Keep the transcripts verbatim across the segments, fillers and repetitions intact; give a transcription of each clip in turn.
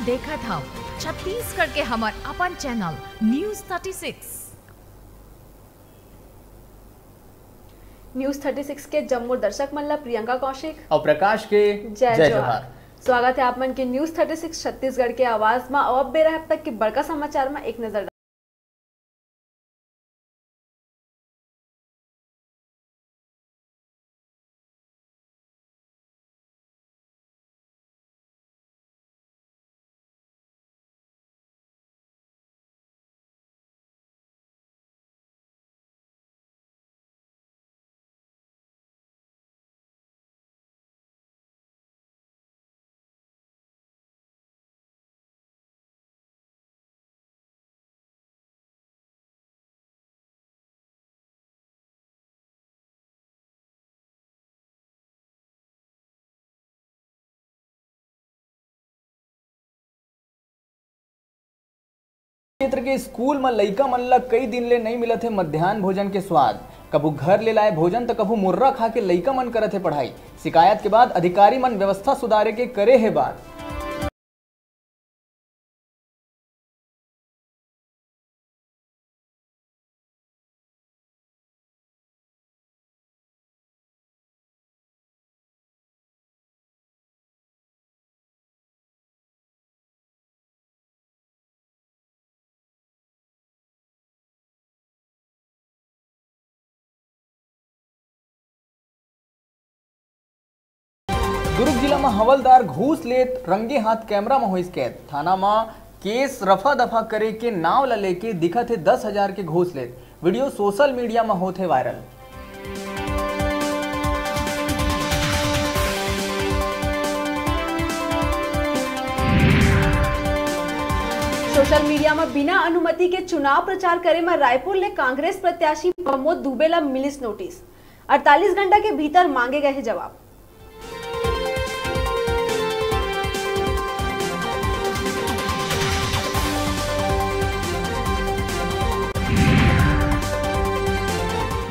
देखत हव छत्तीसगढ़ के हमर अपन channel news thirty six. News thirty six के जम्मो दर्शक मन ला प्रियंका कौशिक अउ प्रकाश के जय जय जोहार। जोहार। स्वागत हे आप मन के न्यूज़ थर्टी सिक्स छत्तीसगढ़ के आवाज म। अउ अब बेरा हे अब तक के बड़का समाचार म एक नजर। क्षेत्र के स्कूल म लइका मन ल कई दिन ले नइ मिलत हे मध्यान्ह भोजन के स्वाद। कभू घर ले लाए भोजन, त कभू मुर्रा खा के लइका मन करत हे पढ़ाई। शिकायत के बाद अधिकारी मन व्यवस्था सुधारे के करे हे बात। दुर्ग जिला म हवलदार घूस लेत रंगे हाथ कैमरा म होइस कैद। थाना म केस रफा दफा करे के नाव ल लेके दिखत हे दस हजार के घूस लेत। वीडियो सोशल मीडिया म होत हे वायरल। सोशल मीडिया म बिना अनुमति के चुनाव प्रचार करे म रायपुर ले कांग्रेस प्रत्याशी प्रमोद दुबे ल मिलिस नोटिस। अड़तालीस घंटा के भीतर मांगे गए हे जवाब।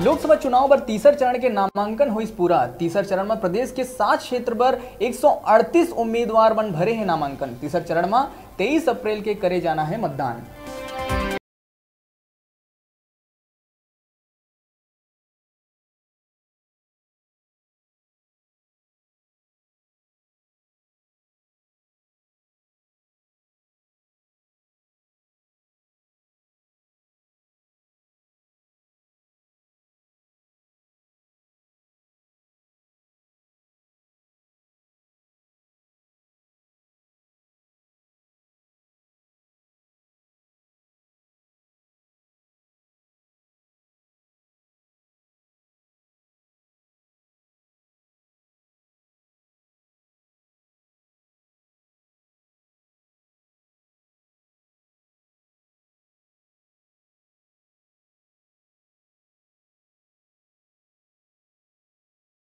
लोकसभा चुनाव बर तीसर चरण के नामांकन होइस पूरा। तीसर चरण म प्रदेश के सात क्षेत्र बर एक सौ अड़तीस उम्मीदवार मन भरे हे नामांकन। तीसर चरण म तेईस अप्रैल के करे जाना हे मतदान।